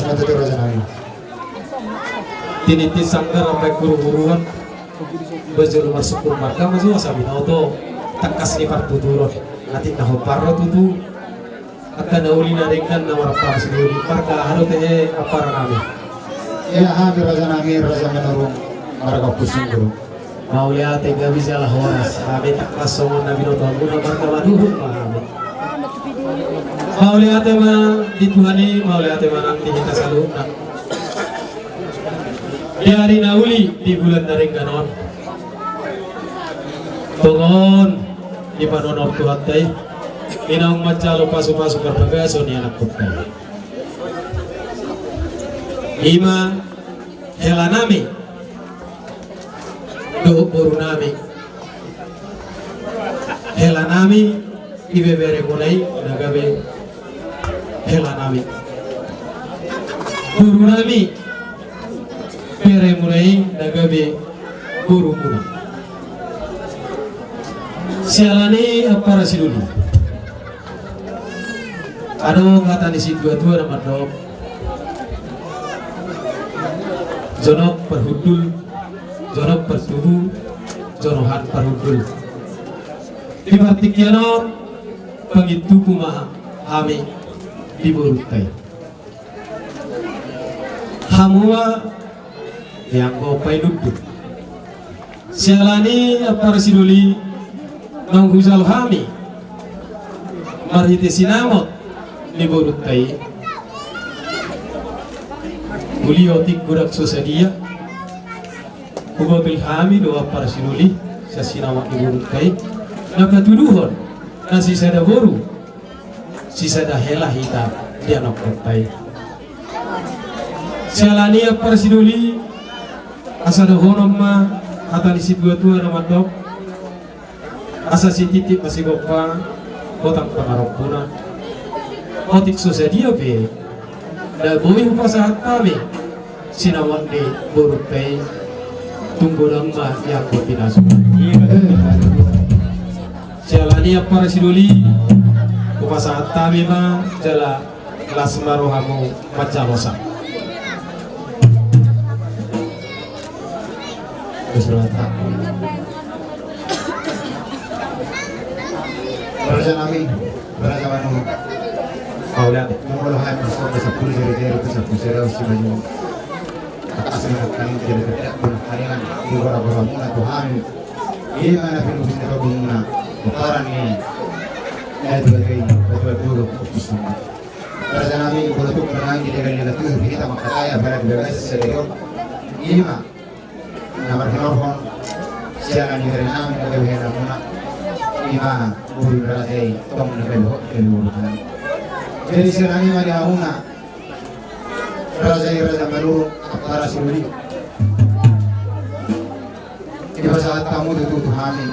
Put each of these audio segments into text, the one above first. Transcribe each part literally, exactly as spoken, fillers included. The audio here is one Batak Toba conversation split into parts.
Santabi raja nami. Tiniti sanggar ampe guruguruan. Bajolo marsungkun marga ma jo asa binoto tangkas ni partuturon. Atik na hombar ro tutu. Angka na uli na denggan na marampara sidoli marga aha do tehe ampara nami. Ia hami raja nami raja Manurung marga Pusung do. Mauliate gabe jala horas. Hami tangkas songon na binoto muna marga Manurung ma hami. Mauliate ma di Tuhan i, mauliate ma nang di hita saluhutna. Di ari na uli di bulan na denggan on. Tongon di panonom Tuhanta i. Di naung manjalo pasupasu parbagason ni anakkonta i. Ima hela nami dohot boru nami. Hela nami ibebere muna i na gabe hela nami. Boru nami bere muna i na gabe boru muna. Siala ni ampara sidoli. Adong hata ni situatua na mandok. Jonok parhundul, jonok partubu, jonohan parhundul. Di partingkian on pangintubu ma hami di borunta i. Hamu ma ianggo painundun. Siala ni ampara sidoli naung hujalo hami marhite sinamot ni borunta i. Uli otik godang so sadia. Hubotul hami do ampara sidoli sian sinamot ni borunta i na patuduhon na sisada boru sisada hela hita di anakkonta i. Siala ni ampara sidoli asa dohonon ma hata ni situatua na mandok. Asa sititi ma sigompa hotang pangarompuna. Otik so sadia pe na boi hupasahat hami sinamot ni borunta i tung godang ma ianggo pinasu. Siala ni ampara sidoli hupasahat hami ma jala las ma rohamu manjalosa. Berserah. Raja nami, raja Manurung. Mauliate. Molo hami parsomba sampulu jari-jari tu sampulu sada usi maju. Tangkas ma nangkin jadi tidak pun harian di gora-gora muna tu hami. Ima na pinubus ni tobung muna. Pomparan ni. Batu-batu ini, batu-batu dulu, fokus muna. Raja nami, molo tung manang di dagang ni latu, hita mangkatai, apalagi di bagasan sadari on. Ima na marhinorhon siala ni bere nami na gabe hela muna. Ima boru ni raja i tong na gabe hot gabe boru nami. Jadi siala ni ma di hamuna raja i, raja Manurung, ampara sidoli. Dipasahat hamu tutu tu hami.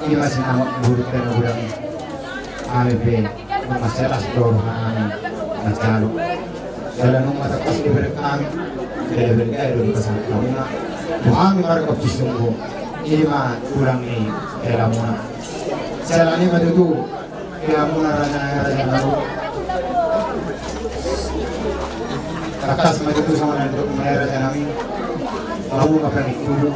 Ima sinamot ni borunta na godang i. Hami pe nunga las do roha nami manjalo. Jala nunga tangkas dibereng hami. Jala bereng do dipasahat hamuna tu hami marga Pusung do. Ima tulang ni hela muna. Siala ni ma tutu. Ia muna raja nami, raja nami. Tangkas ma tutu songon na nidok muna i, raja nami. Hamu ma pangintubu,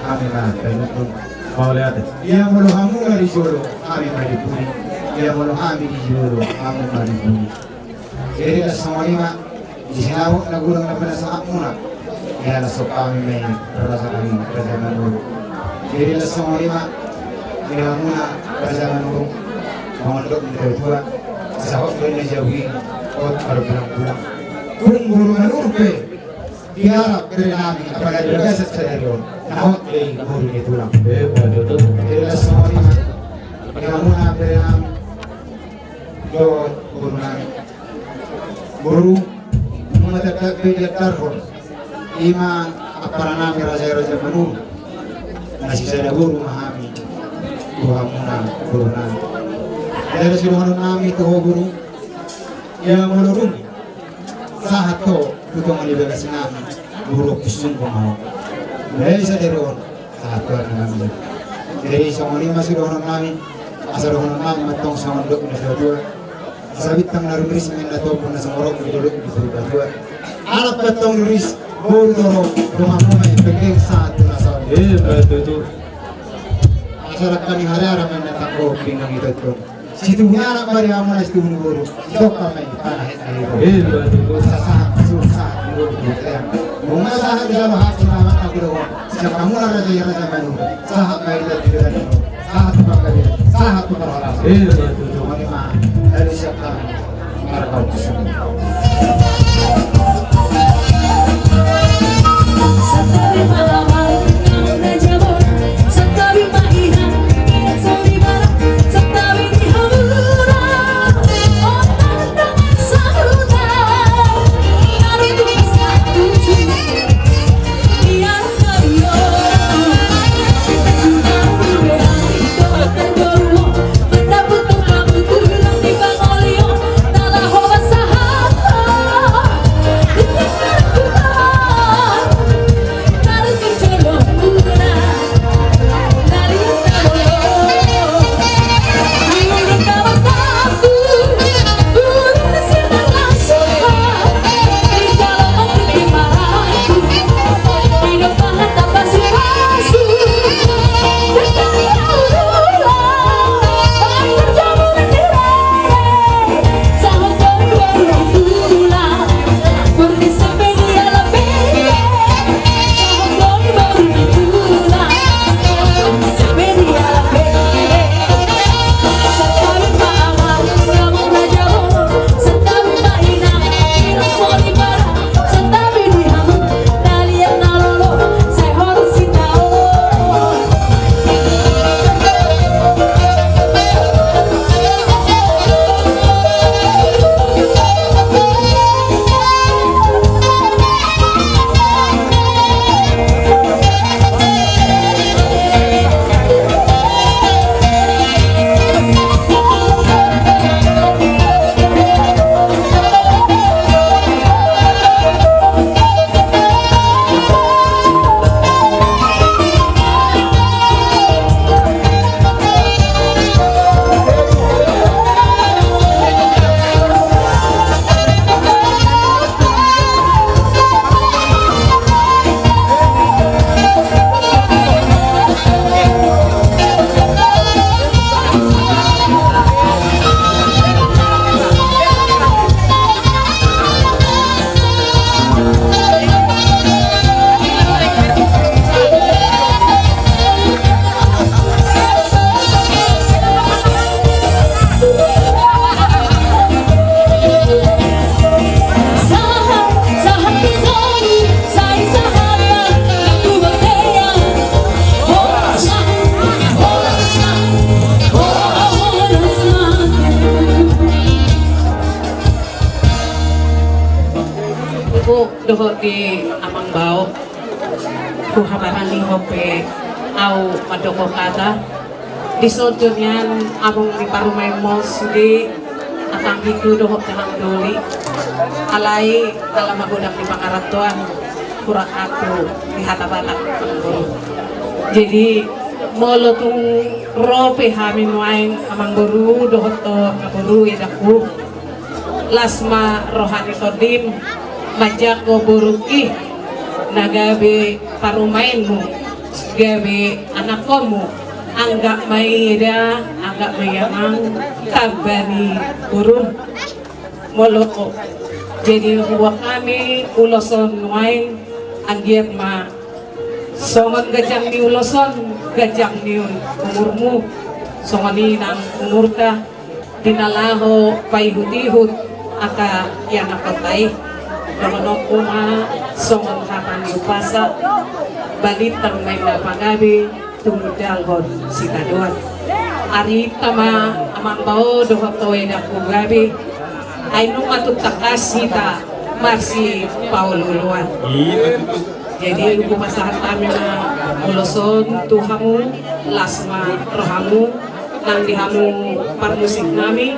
hami ma painundun. Mauliate. Ia molo hamu ma di jolo, hami ma di pudi. Ia molo hami di jolo, hamu ma di pudi. Jadi las songon i ma. Di sinamot na godang na pinasahat muna. Ia las songon i ma, raja nami, raja Manurung. Jadi las songon i ma di hamuna raja Manurung. Molo didok ni natua-tua, asa hot do na jabu i, hot marbulangbulang. Tung boru Manurung pe diarap bere nami, apalagi di bagasan sadari on, na hot do i boru ni tulang. Jadi las songon i ma di hamuna bere nami dohot boru nami. Boru, nunga tangkas be diantarhon. Ima ampara nami raja i, raja Manurung. Na sisada boru ma hami tu hamuna boru nami. Jadi sidohonon nami tu ho boru. Ia molo dung sahat ho tu tonga ni bagas nami, boru Pusung do ho. Mulai sadari on sahat ho nami. Jadi songon i ma sidohonon nami. Asa dohonon nami ma tong songon nidok ni natua-tua. Sabintang na rumiris ma inna tompu na sumorop di dolok di Purbatua. Alap pe antong rumiris, boru do ro, dongan muna i pengkeng sahat tu na sahat. Emma tutu. Asa rangka ni hariara ma inna tanggo pinggang i tongtong. Situbu ni anak ma di hamuna situbu ni boru. Didok ma i panahet na i ro. Emma tutu. Sasahat, sasahat ni boru di teang. Muna sahat di dalam hati na anak aku doang. Siap kamu lah raja ya raja baru. Sahat ma i di dalam. Sahat tu panggabean, sahat tu parhorasan. Emma tutu. Songon i ma, dari siap kami. Marga Utusan. Dohot di amang bao, huhabarani ho pe au mandok hata. Dison do nian amang di parumaenmon sude, atangiku dohot dahahang doli. Alai ala magodang di pangarantoan, hurang ahu di hata Batak. Jadi molo tung ro pe hami nuaeng amang boru dohot tu amangboru edangku, las ma roha ni tondim manjanggo borungki na gabe parumaenmu, gabe anakkonmu. Anggap ma i eda, anggap ma i amang, tamba ni borum. Molo jadi huboan hami ulos on nuaeng, anggiat ma songon ganjang ni ulos on ganjang ni umurmu, songon i nang umurta di na laho paihutihut angka ianakhonta i. Dohononku ma songon hata ni umpasa: Balintang ma inna pagabe, tumundalhon sitadoan. Arinta ma amang bao dohot tu edangku gabe, ai nunga tung tangkas hita marsipaolooloan. Jadi hupasahat hami ma ulos on tu hamu, las ma rohamu. Nang di hamu parmusik nami,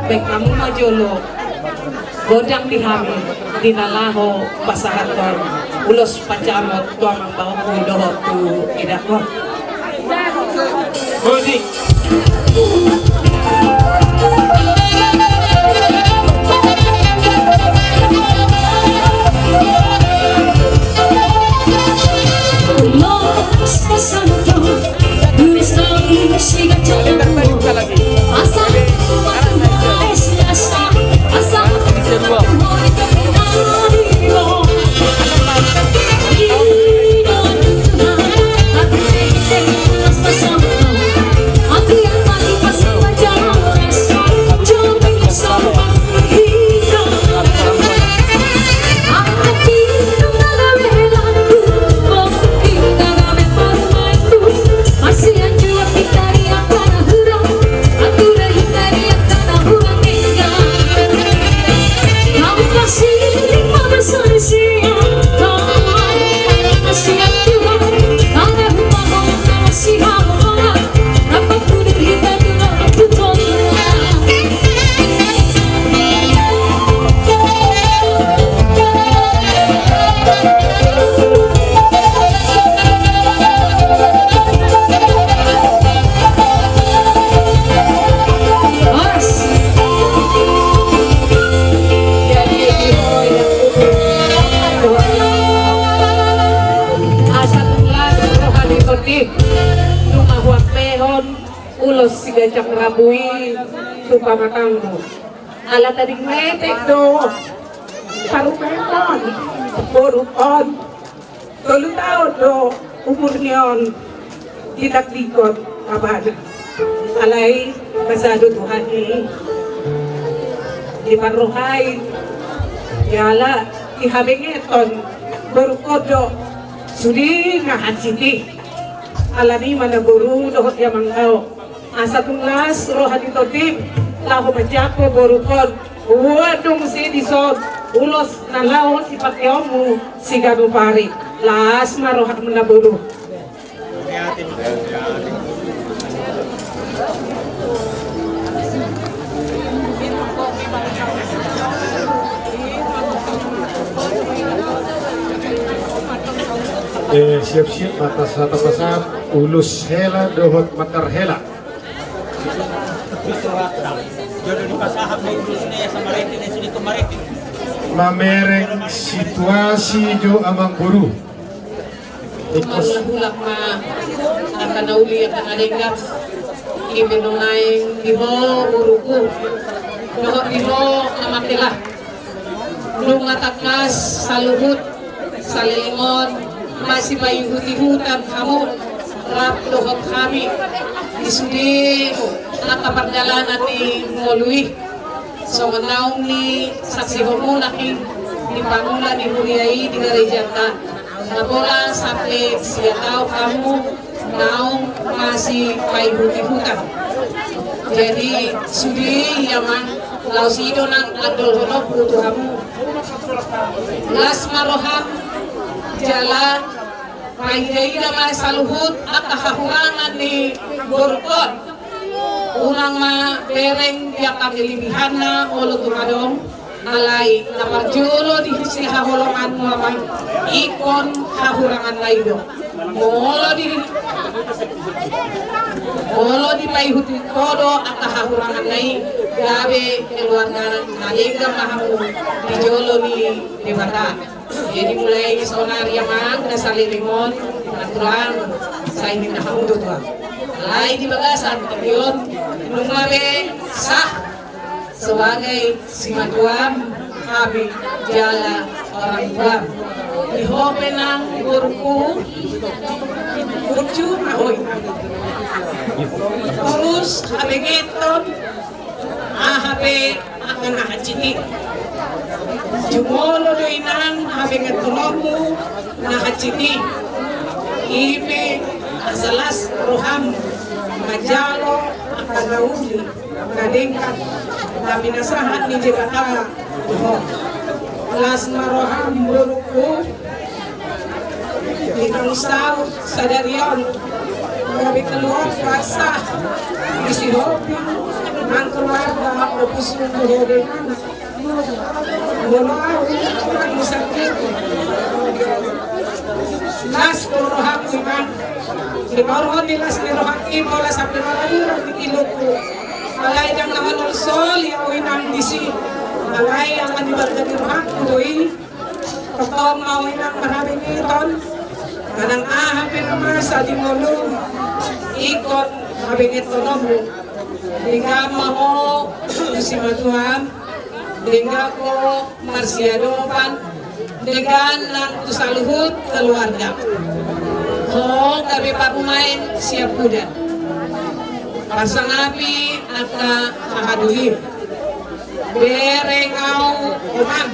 baen hamu ma jolo gondang di hami di na laho pasahathon ulos pansamot tu amang baoku dohot tu edangku. Musik. Jang rabu i tu pamatangmu. Ala tading metek do parumaen on, boru on. Tolu taon do umur ni on ditakdikon abana. Alai masa do Tuhan i diparrohai. Jala dihabengeton boru on do sude na hansit i. Alani i ma na boru dohot ia manggao. Asa tung las roha ni tondim laho manjangkon boru on. Ua dung si dison ulos na laho sipakeonmu siganup ari. Las ma roham na boru. Eh, siap-siap mata sata pasam ulos hela dohot matar hela. Mamereng situasi jo amang boru. Marhulak ma angka na uli angka na denggan. Ipe do naeng di ho boruku dohot di ho amang hela. Nunga tangkas saluhut saleleng on masipaihut-ihutan hamu rap dohot hami di sude angka pardalanan ni ngolu i. Songon naung nisaksihonmuna i di pangula ni huria i di garejanta, na pola sampe sia taon hamu naung masipaihut-ihutan. Jadi sude i amang, laos i do nang andolhononku tu hamu. Las ma roham jala paida-ida ma saluhut angka hahurangan ni boru on. Unang ma bereng di angka kelebihanna olo tung adong. Alai na parjolo di sihaholonganmu amang, ingkon hahuranganna i do. Molo di, molo dipaihut ho do angka hahuranganna i, gabe keluarga na denggan ma hamu di jolo ni Debata. Jadi mulai saonari amang na saleleng on, na tulang, sai ninna hamu do tu ahu. Alai di bagasan tingki on nunga be sah sebagai simatuam, hami jala orang tuam. Di ho pe nang boruku, burju ma ho i. Torus habengeton, aha pe angka na hansit i. Jumolo do inang habengetononmu na hansit i. Ipe asa las roham manjalo angka na uli na denggan na pinasahat ni Debata tu ho. Las ma roham boruku. Di tanggung saut sadari on gabe keluarga sah di si Hobi nang keluarga Ompung Sumbu Hobi. Molo ahu kurang bisa. Las do rohangku imang. Di paruhon ni las ni rohangki pola sampe maraduran di kiluku. Alai ndang na manolsoli ahu inang disi. Alai ala ni balga ni rohangku do i. Tongtong ma ho inang marhabengeton. Manang aha pe na masa di ngolum, ingkon habengetononmu. Denggan ma ho tu simatuam. Denggan ho marsiadopan. Denggan nang tu saluhut keluarga. Ho gabe parumaen siampudan. Parsangapi angka hahaduhim. Bereng ahu amang.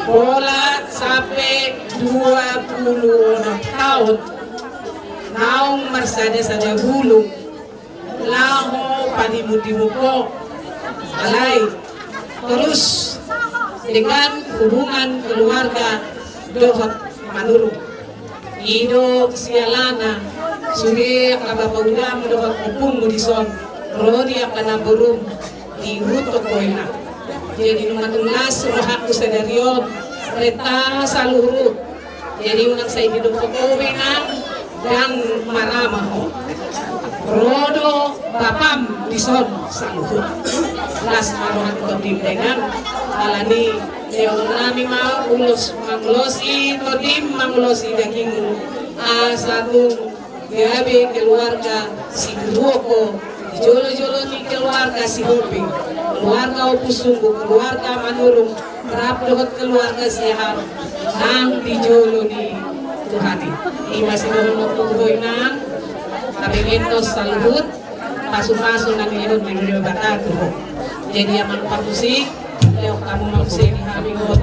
Pola sampe dua pulu onom taon naung marsada-sada bulung laho padimu-dimu ho. Alai torus dengan hubungan keluarga dohot manurung. I do sialana sude angka bapa udamu dohot ompungmu dison ro di angka namborum di huta Koina. Jadi nunga tung las rohangku sadari on, renta saluhut. Jadi unang sai didok ho be nang, ndang marama ho. Ro do bapam dison saluhut. Las ma rohangku tondim dengan alani. Nami ma ulos mangulosi tondim, mangulosi dagingmu. Asa tung Gabe keluarga Siduruoko, di jolo-jolo ni keluarga Sihombing, keluarga Ompu Sunggu, keluarga Manurung, rap dohot keluarga Siahaan, nang di jolo ni Tuhan i. Ima sidohononku tu ho inang, taringot saluhut pasu-pasu na nilehon ni Debata tu ho. Jadi amang parmusik, lehon hamu ma muse di hami gogo,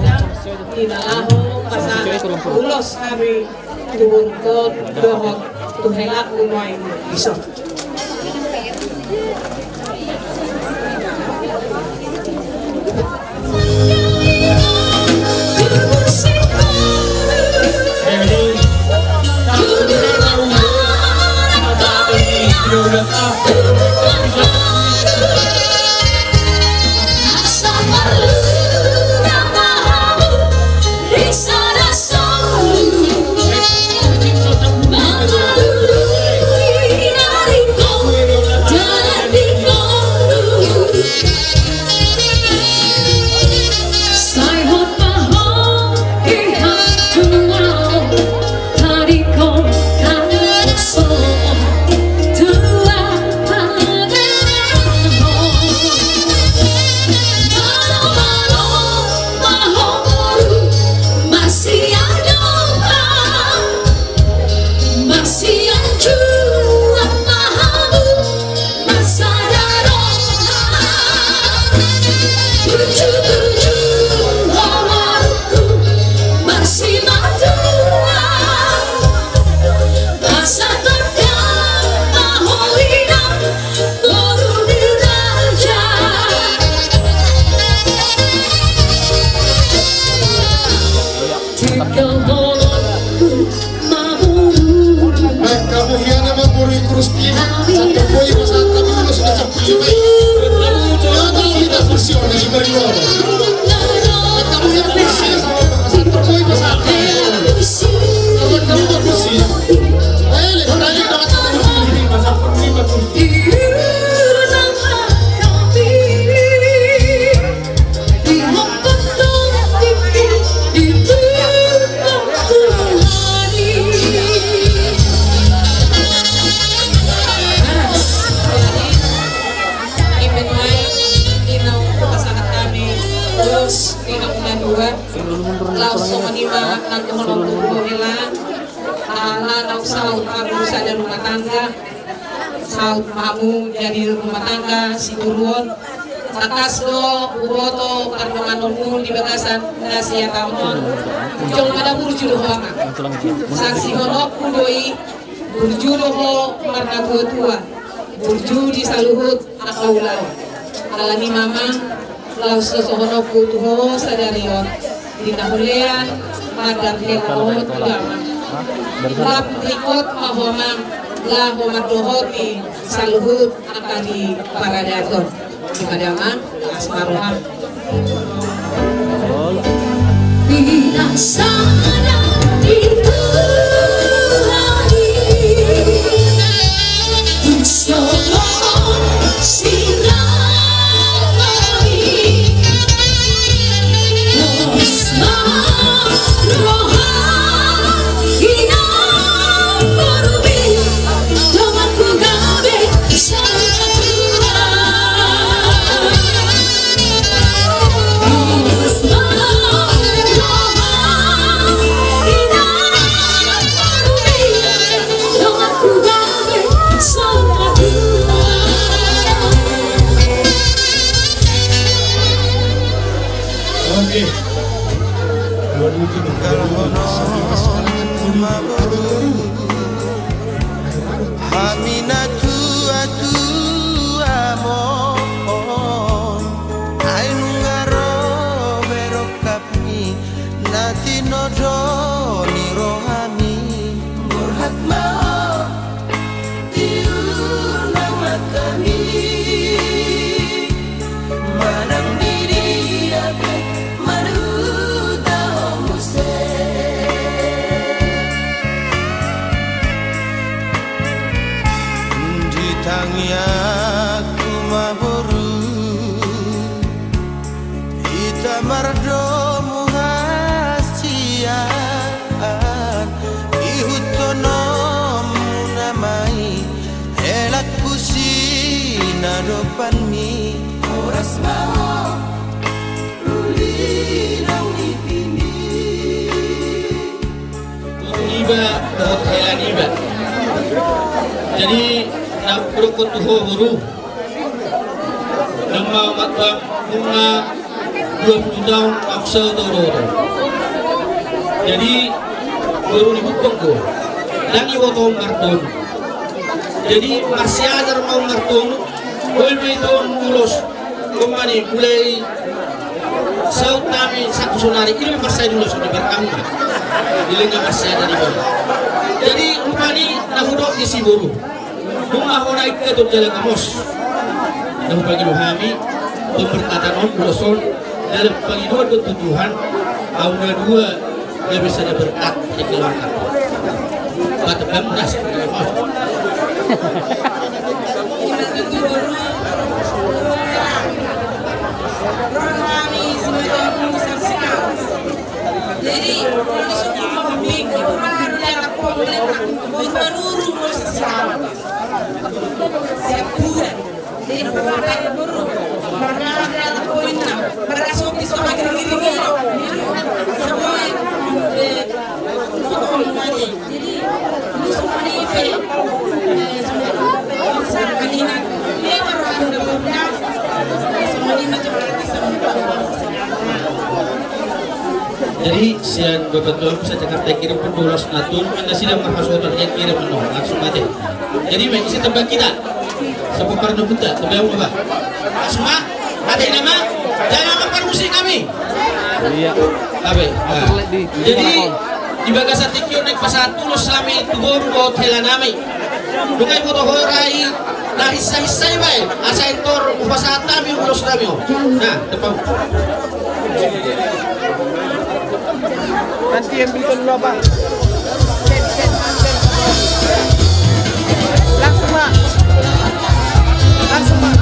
di na laho pasahat ulos hami tu boruon dohot tu hela unoai dison. Baen hamu hian ma boru i kursi i. Santa boy ma santa boy ma santa boy. Ia tahu kita kursi on, si beri lo. Baen hamu hian kursi i, santa boy ma santa boy. Baen hamu ma kursi i. Eh, le, baen hamu ma kursi i. Ima nuaeng, i na pasahat hami ulos di hamu na dua. Laos songon i ma nang dohononku tu ho hela. Ala naung saut hamu sada rumah tangga. Saut ma hamu jadi rumah tangga Siduruon. Tangkas do huboto pardonganonmu di bagasan na siatahon on. Jolma na burju do ho amang. Saksihononku do i, burju do ho marnatua-tua, burju di saluhut angka ulaon. Alani i ma amang, laos sosohononku tu ho sadari on, di na hulean mandar hela on tu damang. Lam ringkot ma ho amang, laho mandohoti saluhut angka di paradaton. Ima damang, las ma roham. Pinasada di Tuhan i, tu songon sirang i, los ma roha inang boru i, donganku gabe satua. Oke. Hami na tua-tua on, ai nunga ro be rongkapmi, na tinodo ni rohami. Borhat ma ho tiur nang ma hami, manang di dia pe marhuta ho muse. Di tangiangku ma boru, hita mardomu hasian, ihuthononmu na Na hudokkon tu ho boru, nama matbang bunga dua puluh tahun aksau toro. Jadi boru ni bumbang ko, dang iboto martonu. Jadi marsiajar ma martonu. Boi ma i tonu ulos. Kombani mulai saut nami saku sonari ini marsai dulu sonari berkam. Ilinga marsai ada di bawah. Jadi rupani na hudok di si boru. Bunga hona ikka tu jalan kamos. Na hupangido hami pemberkatan on ulos on dalam pangidoan tu Tuhan. Au na dua. Dia bisa ada berkat di keluarga. Buat kamu nasi. Jadi, Jadi sian bapak tuan bisa Jakarta kirim pun dua ratus natun, mana sidang mahasiswa kirim penuh langsung mati. Jadi baik isi tembak kita. Siapa pernah buta? Tembak apa? Asma? Ada nama? Jangan mempermusik kami. Iya. Apa? Jadi di bagasan tingki on naik pasal tulos kami tu boru buat hela nami. Dungai foto horai. Nah hissa hissa ibai. Asa entor upasahat nami ulos nami. Nah, depan. Nanti yang beli dulu apa? Langsung, Mak. Langsung, Mak.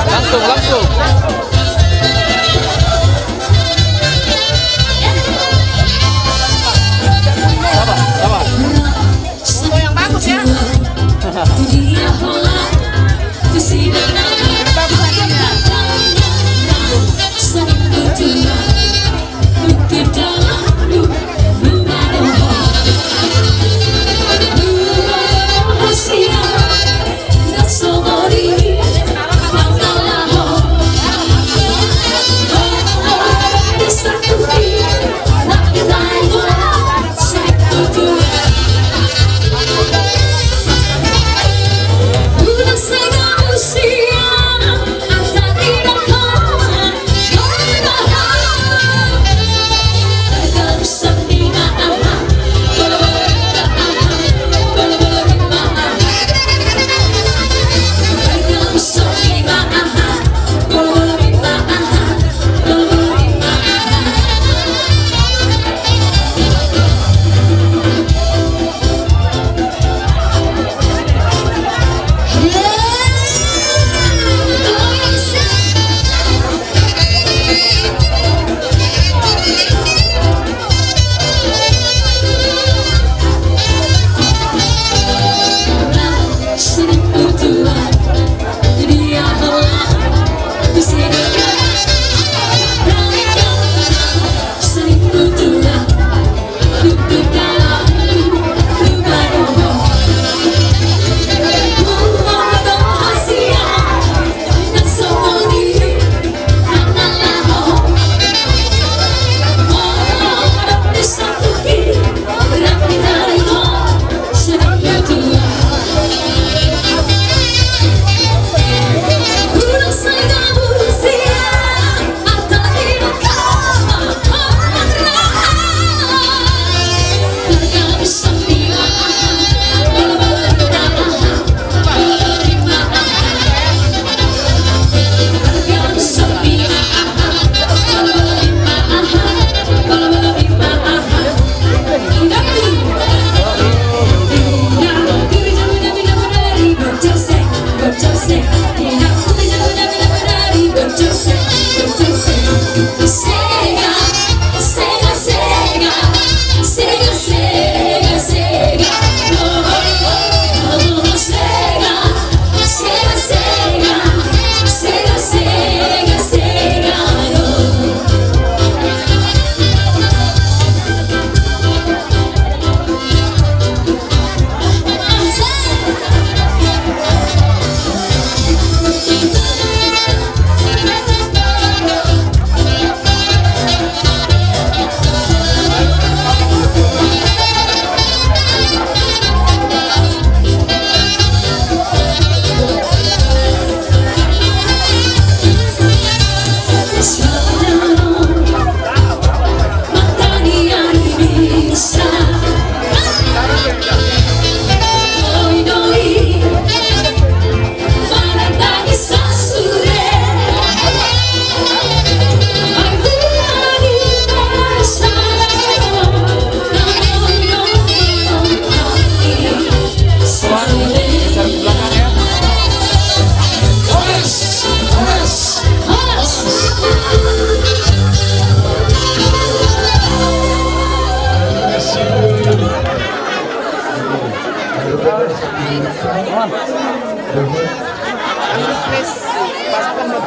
Langsung, langsung. Sabar, sabar. Foto yang bagus ya.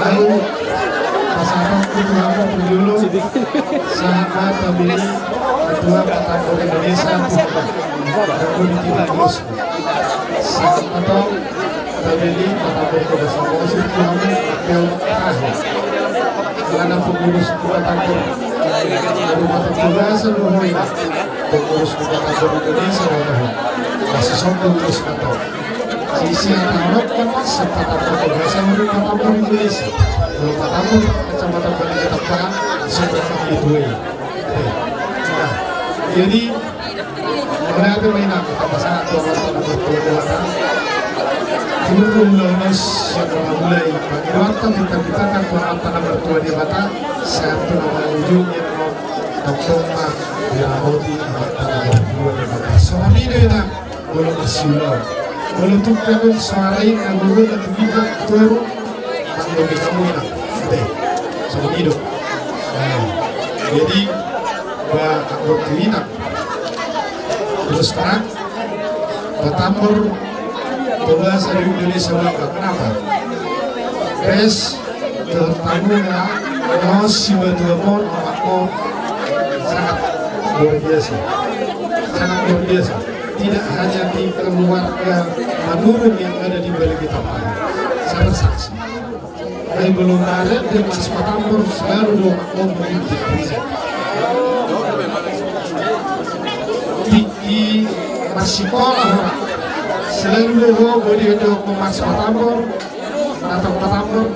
Lalu pasahaton tu hamu tu jolo, sahat ma tabeli ketua Patambor Indonesia tu hamu. Lalu di kita terus. Sahat ma tong tabeli Patambor Kota Samosir tu hamu, Akil Tahe. Karena pengurus Patambor, rumah tertugas seluruhnya. Pengurus Patambor Indonesia, lalu masih sombong terus ma tong. Sisi anak-anak kan sempat apa tugas yang udah Patambor Indonesia. Kalau Patambor Kecamatan Balai Ketapang, sempat itu ya. Nah, jadi, mana ada main apa? Apa saat tuh, apa tuh, apa tuh, apa tuh? Turun lolos yang mulai. Bagi waktu kita, kita kan tuh apa nama tua di mata, satu nama ujungnya, no, tongtong, Pak, ya, roti, apa, apa, apa, apa, apa. Soal ini, nah, Molo marsiulahon. Molo tung pe adong soara i na gogo na tugihon toru, tanggung di hamu inang. Ate, songon i do. Nah, jadi, ba, anggo tu inang. Terus terang, Patambor, Toba, sa-Indonesia bangga. Kenapa? Pes, Terutama ya, laos si Batu Ambon, anakku sangat luar biasa. Sangat luar biasa. Tidak hanya di keluarga Manurung yang ada di Balai Ketapang. Saya bersaksi. Dari belum ada, dia masih Patambor, selalu dua makmum di, di, di masih sekolah orang. Selalu dua, dia dua masih Patambor. Datang Patambor,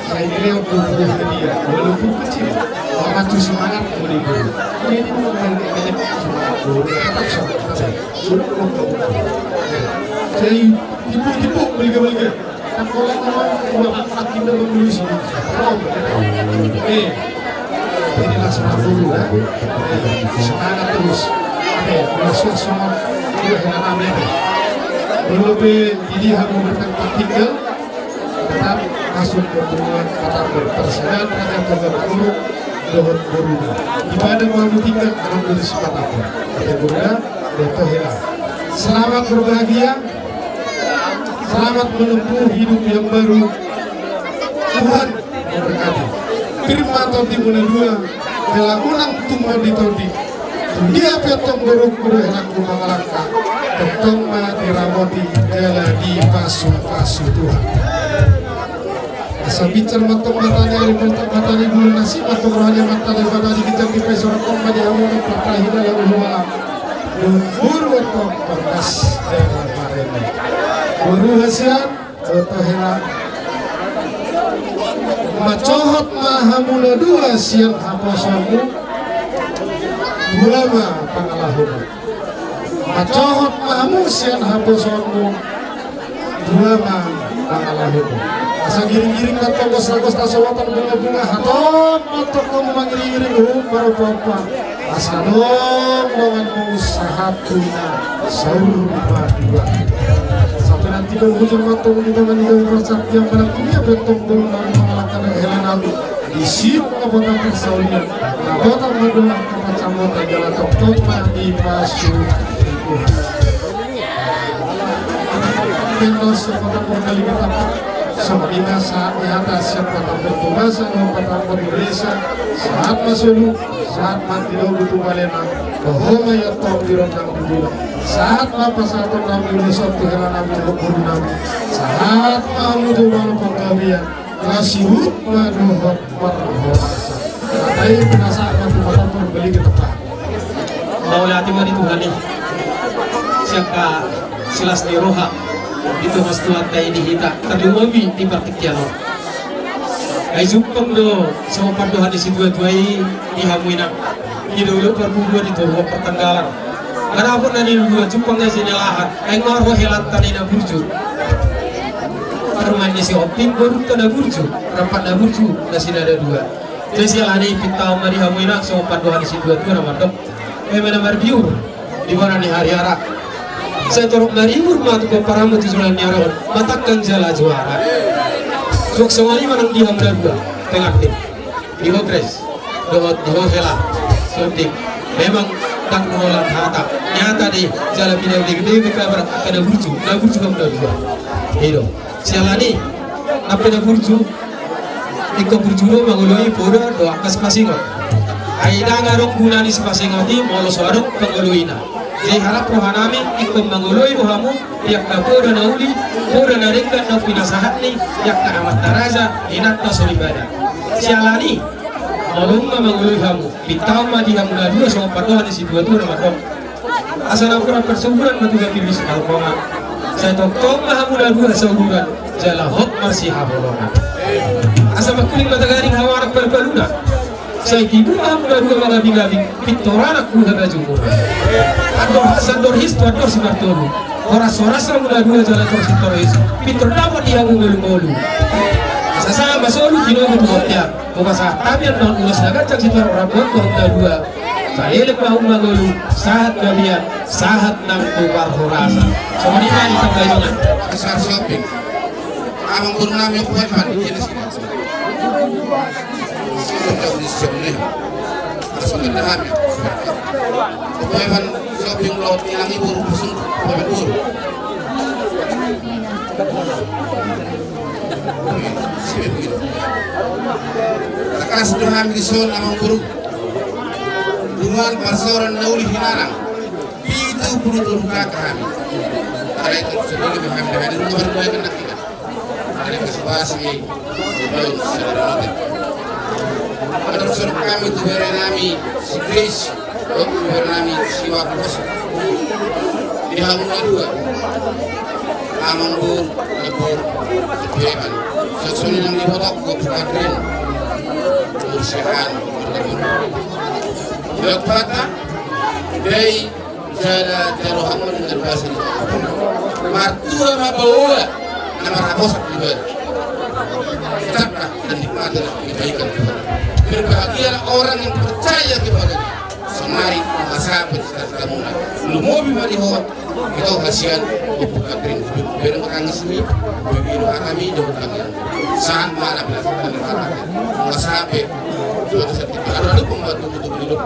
saya ini yang berbuah dia, walaupun kecil, orang tuh semangat mau diberi. Jadi mau banyak banyak semangat, tetap semangat, tetap semangat. Sudah mau tahu. Saya tipu-tipu, beli-beli. Kan kalau orang tua makin dalam dulu sih. Eh, jadi langsung dulu ya. Eh, semangat terus. Eh, langsung semangat. Iya, ya, amin. Belum, eh, jadi aku bertemu tinggal. Tetap masuk ke rumah Patambor, persenan Raja Toga Manurung dohot boruna. Di mana mau tinggal, anak dari si Patambor. Kata boruna, dohot hela. Selamat berbahagia, selamat menempuh hidup yang baru. Tuhan memberkati. Pir ma tondimuna dua, hela unang tung manditondi. Dia pe tong borungku dohot helangku mangalangka, tongtong ma diramoti jala dipasu-pasu Tuhan. Asa binsar ma tong mata ni ari, poltak mata ni bulan, asi ma tong roha ni Amanta Debata, diginjang dipaisarahon ma di hamu na partahi dalam ulu alam. Dohot boru tong parnas dalam pareme. Boru hasian, Oto hela. Mansohot ma hamu na dua sian haposoonmu, dua ma pangalahomu. Mansohot ma hamu sian haposoonmu, dua ma pangalahomu. Asa giring-giring ma tong gos-gos na sobotan, bunga-bunga hatop ma tong hamu mangiring-iring, uhum marompa-ompa. Asa adong donganmu sahat tu na saur matua. Sampe nanti kau hujur ma tong di tangan, di tangan parsakti yang barang dunia, pe tong boru nami mangalangka hela nami. Di siuk na botang parsaulian, na botang ma dohot na parsaulian, jala tongtong ma dipasu-pasu Tuhan. Penos sian Patambor Kalimantan. Songon i ma sahat ni hata sian Patambor Toba, sahat Patambor Indonesia, sahat ma solu, sahat ma di lobu tu balena, toho ma ia tong di rondang di bulan, sahat ma pasahaton nami ulos on tu hela nami dohot boru nami, sahat ma hamu tu malo panggabean, na sihut ma dohot parhorasan. Hata i pinasahat ma tu Patambor, beli kita pa. Mauliate ma di Tuhan i. Sian angka silas ni roha di tonga situan ta i di hita, tarlumobi di partingkian on. Ai jumpang do songon pandohan ni situa-tua i di hamu inang. Di dolok parbubuhan, di toruan partanggalan. Manang na niluluan jumpang na sinalahan, ai nunga ro helanta na burju. Parumaen ni si Homping, borunta na burju, rampat na burju, na sinada dua. Jadi siala ni i pintaon ma di hamu inang songon pandohan ni situa-tua na mandok: Eme na marbiur di bona ni hariara, sai torop maribur ma tu pomparanmu tu joloan ni ari on, matangkang jala juara. Suang songon i ma nang di hamu na dua, pengantin, di ho Grace dohot di ho Hela. Songon i, memang ndang holan hata, nyata do i. Jala pinadege-dege kabar angka na burju, na burju hamu na dua. I do. Siala ni i, Nang pe na burju, ingkon burju do mangoloi poda dohot angka sipasingot. Ai ndang adong guna ni sipasingot i molo so adong pangoloina. Jadi harap rohanami ingkon mangoloi do hamu di angka poda na uli, poda na denggan na pinasahat ni angka amanta raja, inanta soripada. Siala ni i, molo nunga mangoloi hamu, pinta ma di hamu na dua songon pandohan ni situatua na mandok: Asa napuran parsaburan ma tu gambir ni simalkongan. Sai tongtong ma hamu na dua sauduran, jala hot marsihaholongan. Asa mangkuling mata gading hamu anak parpaluna. Sai tibu ma hamu na dua mangabingabing, pintor anak buha bajumuna. Andor has andor his tu andor simartolu. Horas horas hamu na dua jala tor sitorhis, pintor dapot di hamu ngolu-ngolu. Asa sahat ma solu tinogu tu bontean. Boha sahat tapian dohot ulos na ganjang sitorop rambu dohot na dua. Sai elek ma hamu mangolu, sahat gabean, sahat nang tu parhorasan. Songon i ma di tambai dongan. Asa sioping. Amang boru nami, Ompu Evan, di sini. Sudah di sini. Asa nami. Ompu Evan, sioping, laut ilang ibu, Ompu Evan boru. Tangkas do hami dison, amang boru. Dengan parsaoran na uli hinarang. Pitu pulu tolu K K hami. Alai tu sendiri hami dengan rumah baru dengan nak kita. Alai kasih pasi daun saudara. Ada suruh kami tu bere nami si Grace. Dohot tu bere nami si Wapus. Di hamu na dua. Amang boru, na boru, sepehan. Sasuni nang di botok, gua buka krim. Mursihan, bertemu. Dua kata, dai, jala, jala, hamu dengan bahasa ini. Martua ma baoa, na marhaposan di bawah. Tetaplah dan nikmatilah kebaikan Tuhan. Berbahagialah orang yang percaya kepada Dia. Sonari, masa bercita-cita muna. Lumobi ma di ho, ito hasian, buka krim, bereng tangis ni, begitu kami, dohot kami. Sahat ma na bilang, masa be, ada pembantu kutu kutu.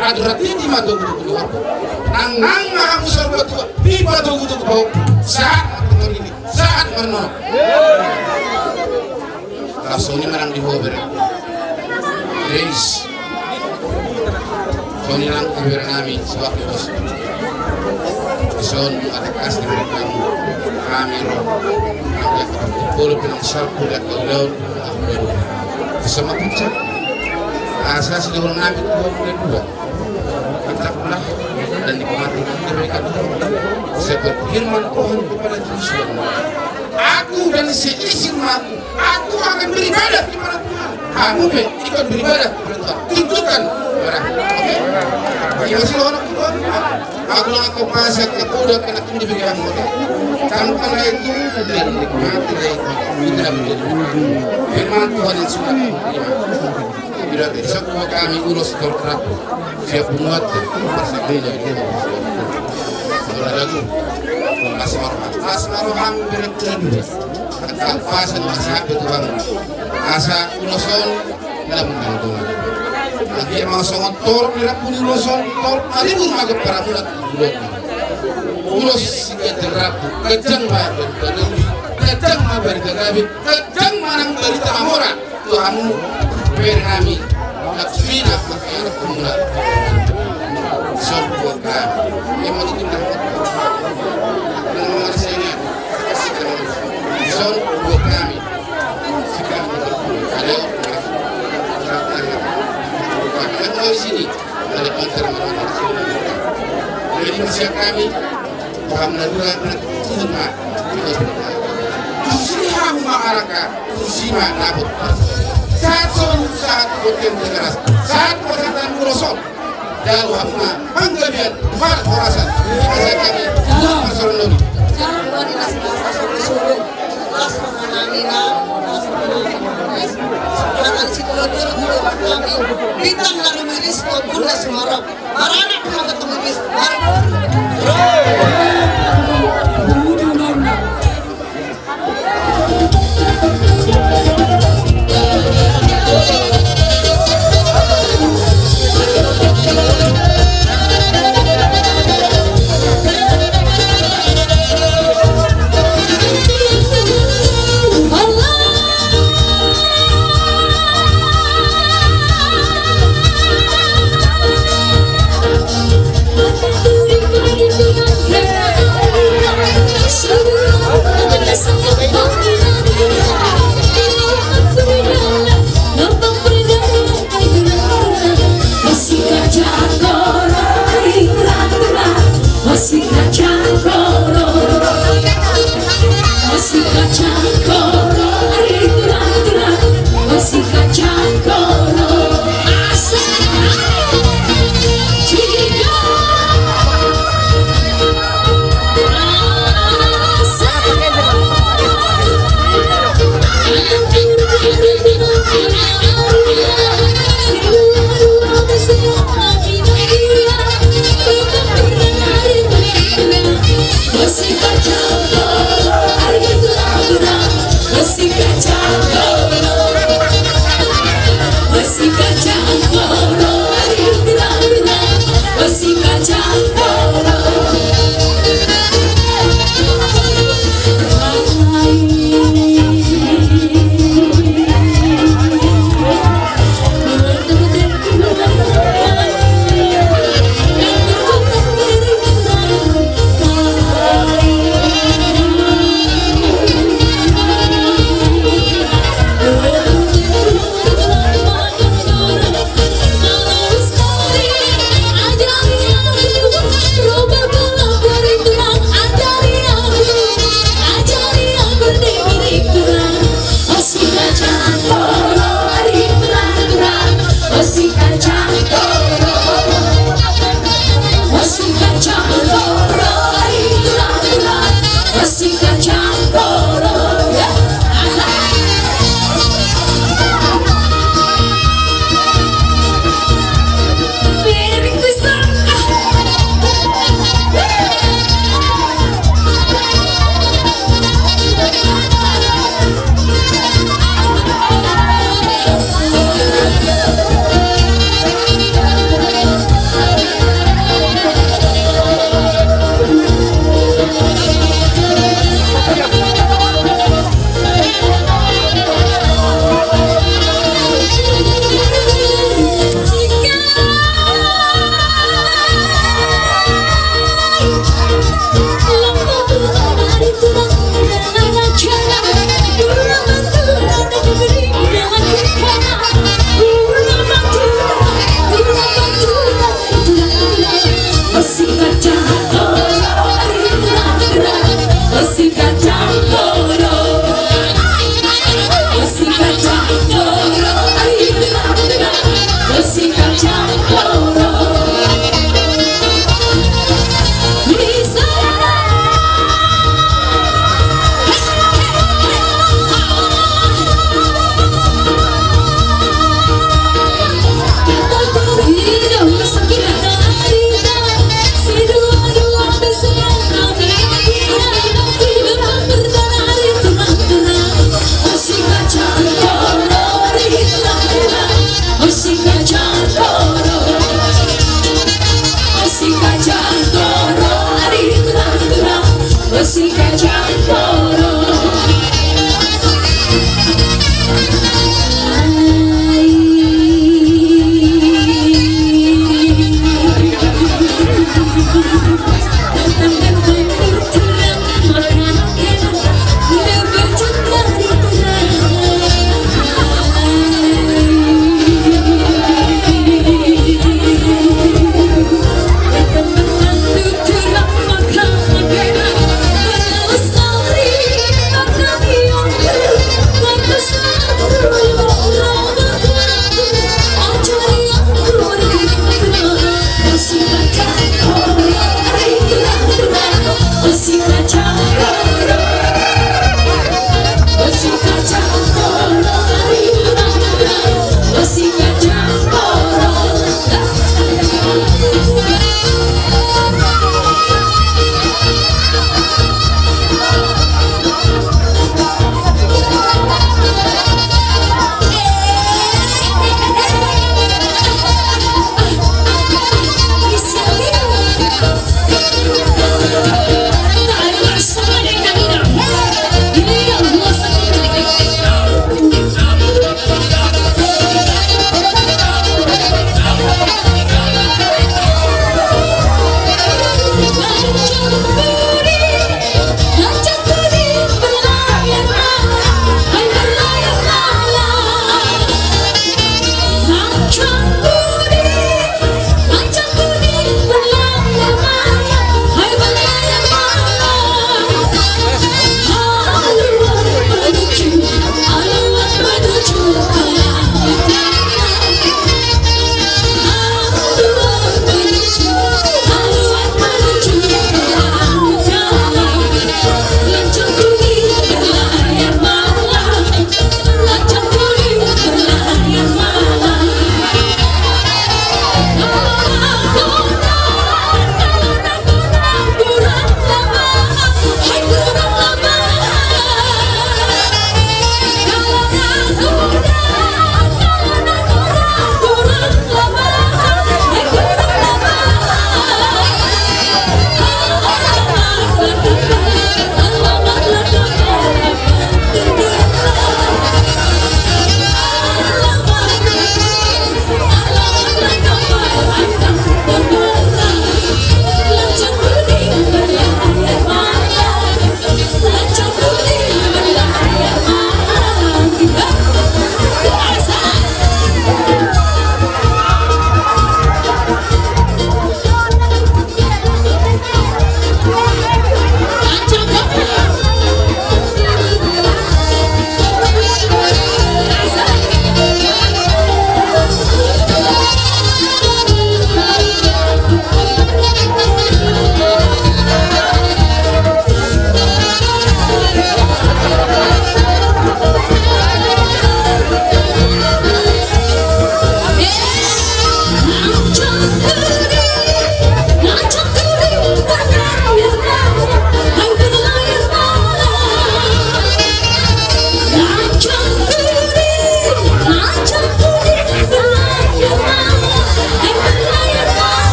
Ada rati di mata kutu kutu. Nang nang ma hamu sor batua, di mata kutu kutu. Sahat ma tengah ini, sahat ma nono. Langsung ni manang di ho bere. Grace. Soni nang tu bere nami, suak bos. Son, atak as di bere kami. Kami ro. Kami akan polo pinang salpu dan kau daun. Bisa mapuncak. Asa si daun nami tu dua puluh dua. Tetaplah dan nikmati kebaikan Tuhan. Seperti firman Tuhan kepada Yosua, "Aku dan seisi rumahku, aku akan beribadah kepada Tuhan." Hamu pe ikut beribadah kepada Tuhan. Tunjukkan barang. Oke? Bagi masih orang Tuhan. Aku nang aku pasang ke kuda kena tinggi bagi aku. Kamu kan itu dan nikmati itu. Itu dapat jadi. Firman Tuhan yang sudah diterima. Tidak bisa kami ulos terus. Siap muat. Masa ini. Mula lagu. Mas Marham. Mas Marham berkata. Kata pasan masa apa tuh, Bang? Asa ulos on. Dalam dalam. Lagi emang songot tor, dirapuni ulos on, tor, hari pun makan para mulat. Ulos si keterap, kejang ma berita nabi, kejang ma berita nabi, kejang ma nang berita mamora. Tu hamu, bere nami, Laksmina, pakai anak pemula. Son buat kami. Yang mau ditindak. Yang mau ngasihnya. Son buat kami. Sekarang ada. Ada di sini. Ada pantar. Jadi, siap kami. Paham na dua, na, na, na. Tusi hamu ma araka, tusi ma dapot. Sahat solu, sahat boten tegeras. Sahat pasahaton ulos on. Jalo hamu ma panggabean, parhorasan. Asa kami, parsaoran na uli. Bintang na rumiris, tombun na sumarok.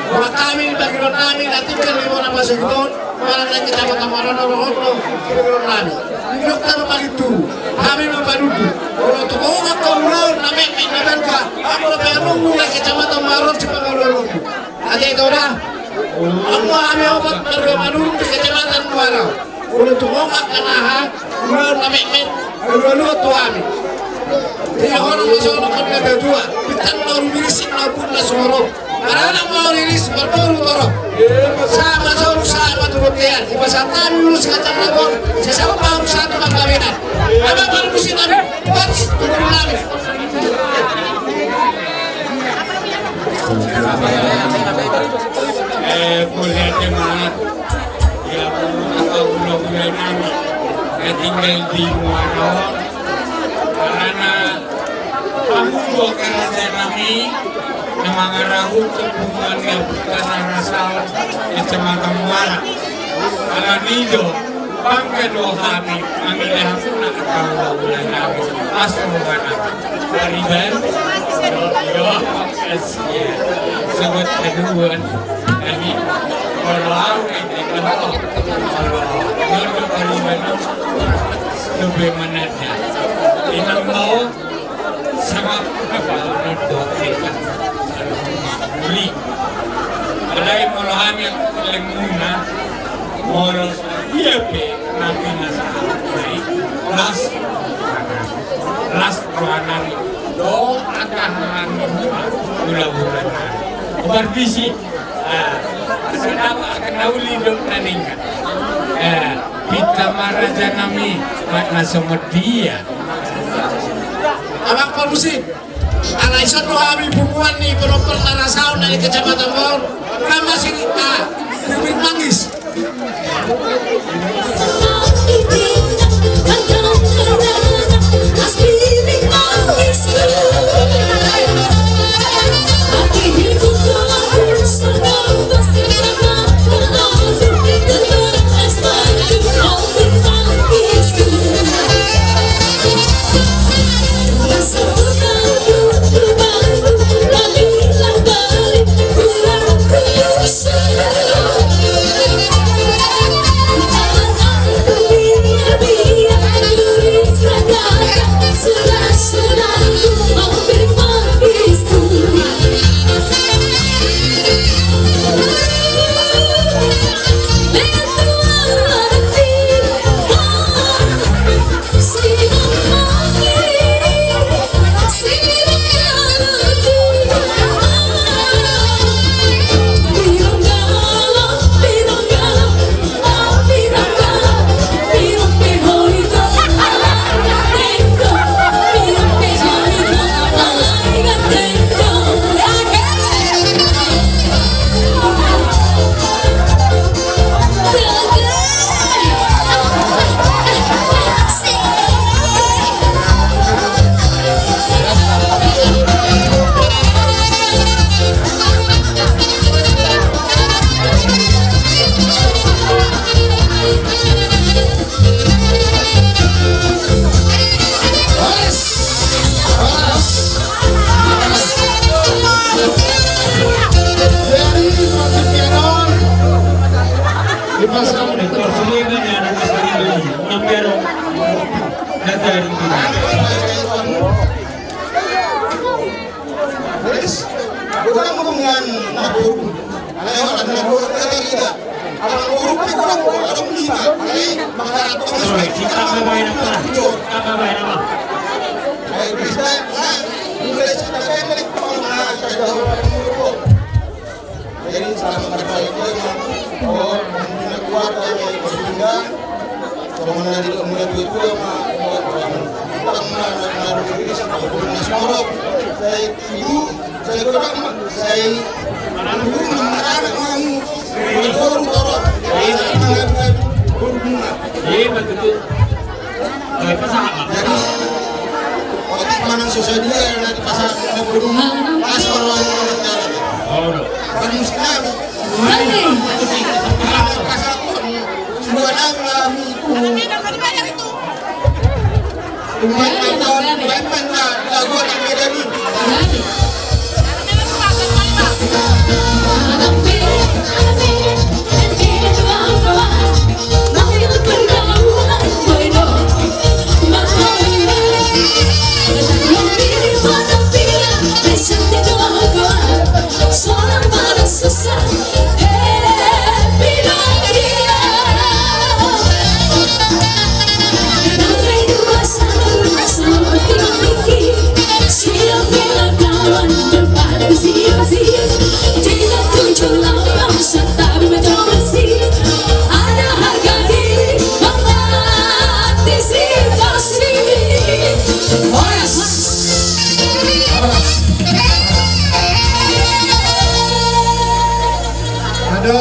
Ora hami di bagian nami na tinggal di bona masuk itu. Manang na hita mata marana rohot do, di rohot nami. Di dokter paling tu, hami ma padudu. Olo tu kau na kau ulaon, na mekmek, na bangka. Aku na pe arungmu na kecamatan Maron si pangalualuanmu. Ate ito da. Anggo hami opat marga Manurung di Kecamatan Muara. Molo tung opat kan aha, ulaon na metmet, ulaon tu hami. Jadi orang masuk nonton kata dua, bintang baru mirisik na pun na sumorop. Maranak ma riris, marboru torop. Sama soru, sama tu bontean. Di pasar tani urus kacang labor, sesama baru satu mangkawinan. Abang baru musim nami, pas turun nami. Eh, mauliate ma. Ya, apa guna-guna nami. Ya, tinggal di muara. Karena hamu do angka raja nami na mangarahut hubungan ni Ompunta Narasaon, Kecamatan Muara. Alani i do, bangga do hami mangida hamuna angka hulahula nami. Mas roha nami. Pariban. Yo, yo. Sobat kaduan. Nami. Kalau au, eh, kalau au. Kalau au. Yo, yo, pariban. Lebih menanda. Inang mau. Sama. Kalau doa kita. Uli. Alai molo hami angka lelengmuna. Molo sadia pe na pinasahat nai. Las. Las roha nami. Doa angka hami. Mula-mula. Barbisi. Ah, sedang akan nauli dok naninga. Eh, kita ma raja nami, mak na songon dia. Abang Pamusim, ala ison do hami punguan ni Pondok Narasaon dari Kecamatan Bor, nama sini, ah, Bibir Manggis. Jadi selamat berbahagia, oh, punya keluarga yang berpindah. Kalau mana tidak mulai itu, ya, Mak, ya, Mak. Kita mana, mana, mana, mana, mana, mana, saya ibu, saya kurang, Mak, saya anak, anak, Mak. Saya kurang, Mak. Iya, betul. Jadi, otik manang so sadia na dipasahat na boru, pas baru aja jalan. Oh, no. Kan musim kami. Pasahat, dua nami, nami, ku. Umat mantan, umat mantan, lagu anak Medan ini.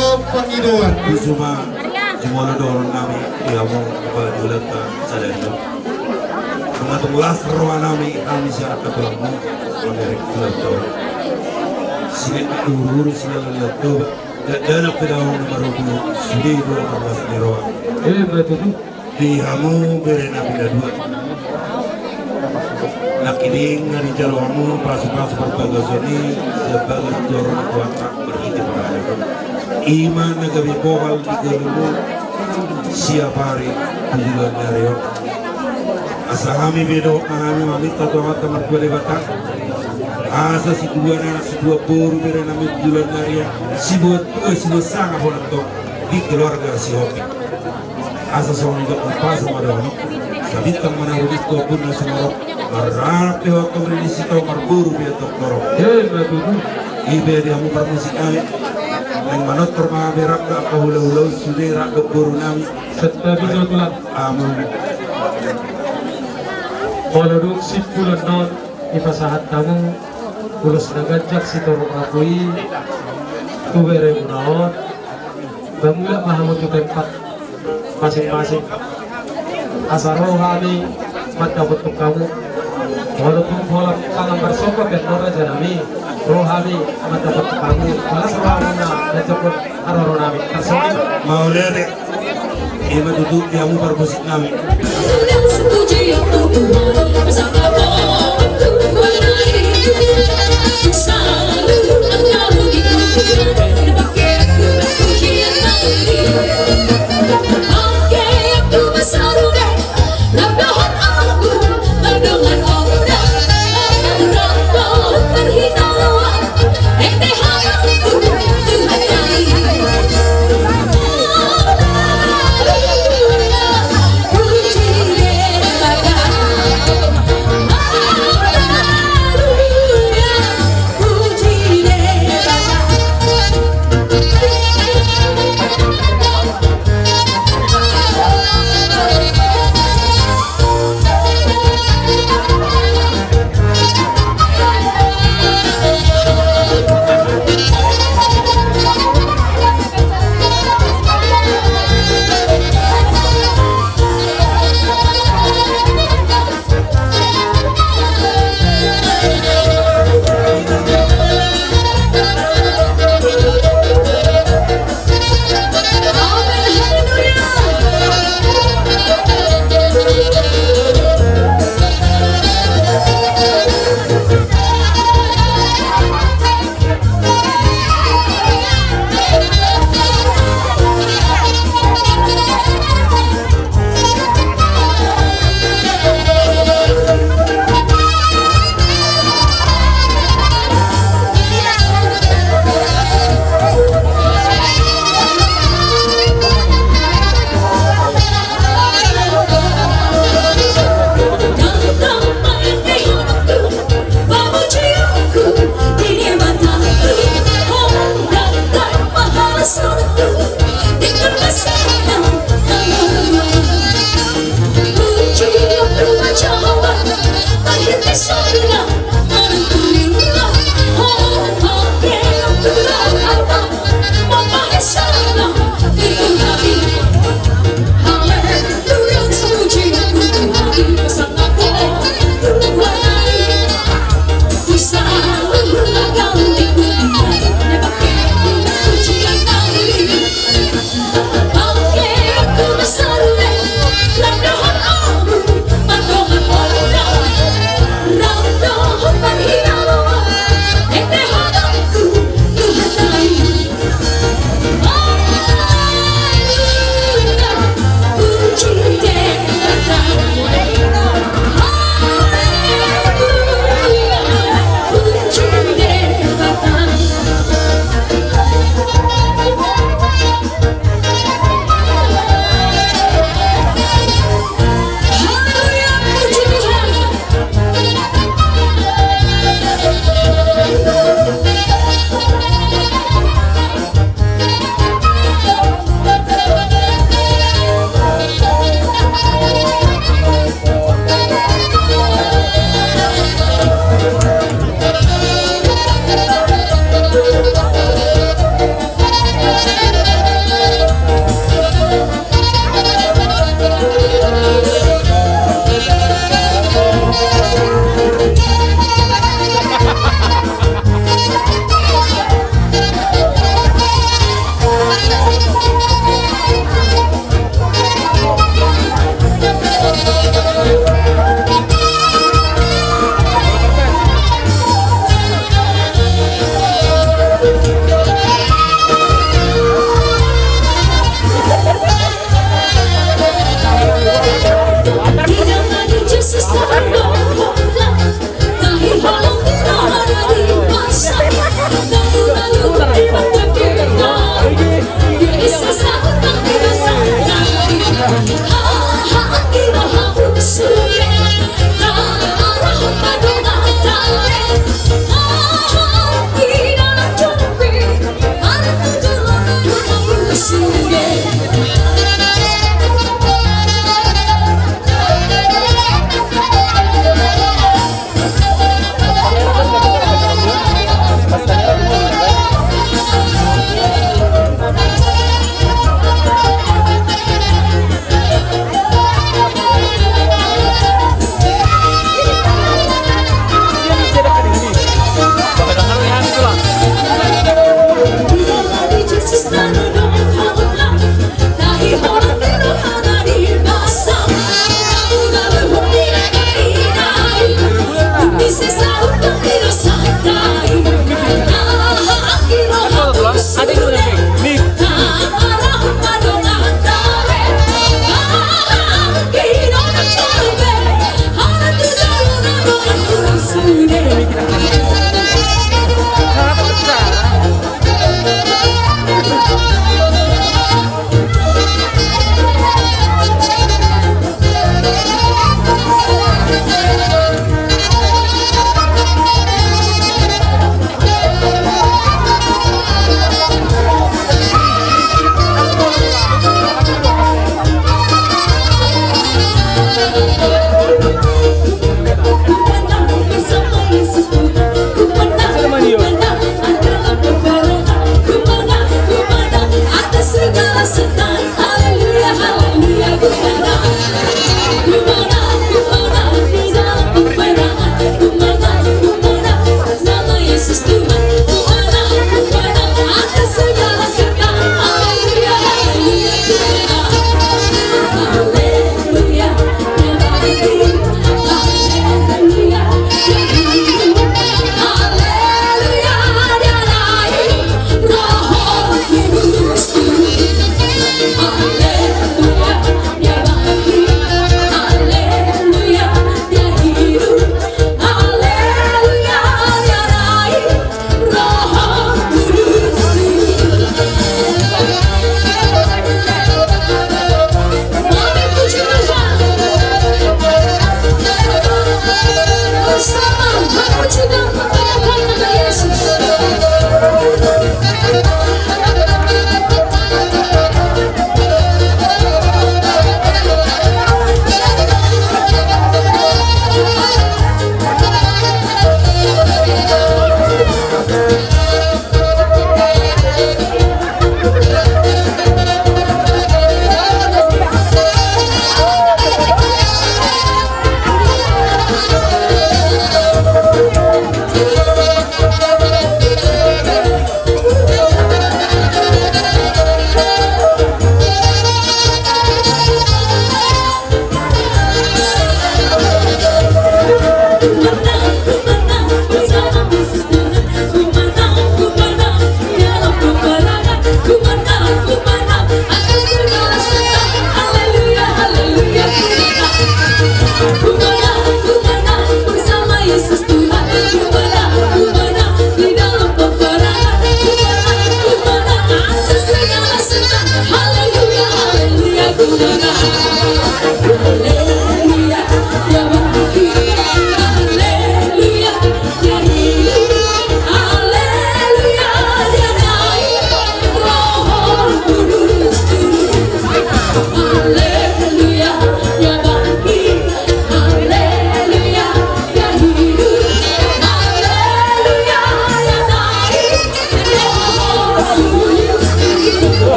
Pangidoan. Husuma, jumolo dohonon nami di hamu, Bapak Dulata, sadari on. Mangatung las roha nami, hami sian angka tulangmu, mamereng Dulata. Sian na hurhur, sian na liat Toba, dakdanak pe daong na marobi, sude do marlas ni roha. Eh, betul tu. Di hamu bere nami na dua. Nangkining na dijalo hamu pasupasu parbagason i, sian bagas joro ni Tuhanta marhite paradaton. I ma na gabe bohal di ngolunami siapari tu joloan ni ari on. Asa hami pe dohot hami maminta tu Amanta Martua Debata, asa situan anak situan boru bere nami tu joloan ni ari on, siboan tua siboan sangap holan tong di keluarga Sihombing. Asa songon i dohot umpasa ma dohonon. Sabintang ma na rumiris tu ombun na sumorop. Marranak pe ho antong riris i tong, marboru pe antong torop. Ima tutu. I pe di hamu parmusik nami. Naeng manortor ma hami rap dohot angka hulahula on sude rap dohot boru nami. Santabi jo tulang. Amen. Molo dung simpul on, dipasahat hamu ulos na ganjang sitorop rambu i tu beremuna on. Mulak ma hamu tu tempat masing-masing. Asa ro hami mandapothon hamu. Walaupun pola pangan marsopa pe, raja nami, ro hami mandapothon hamu. Malas rohamuna manjangkon haroro nami. Tarsongon i. Mauliate. Ima tutu di hamu parmusik nami.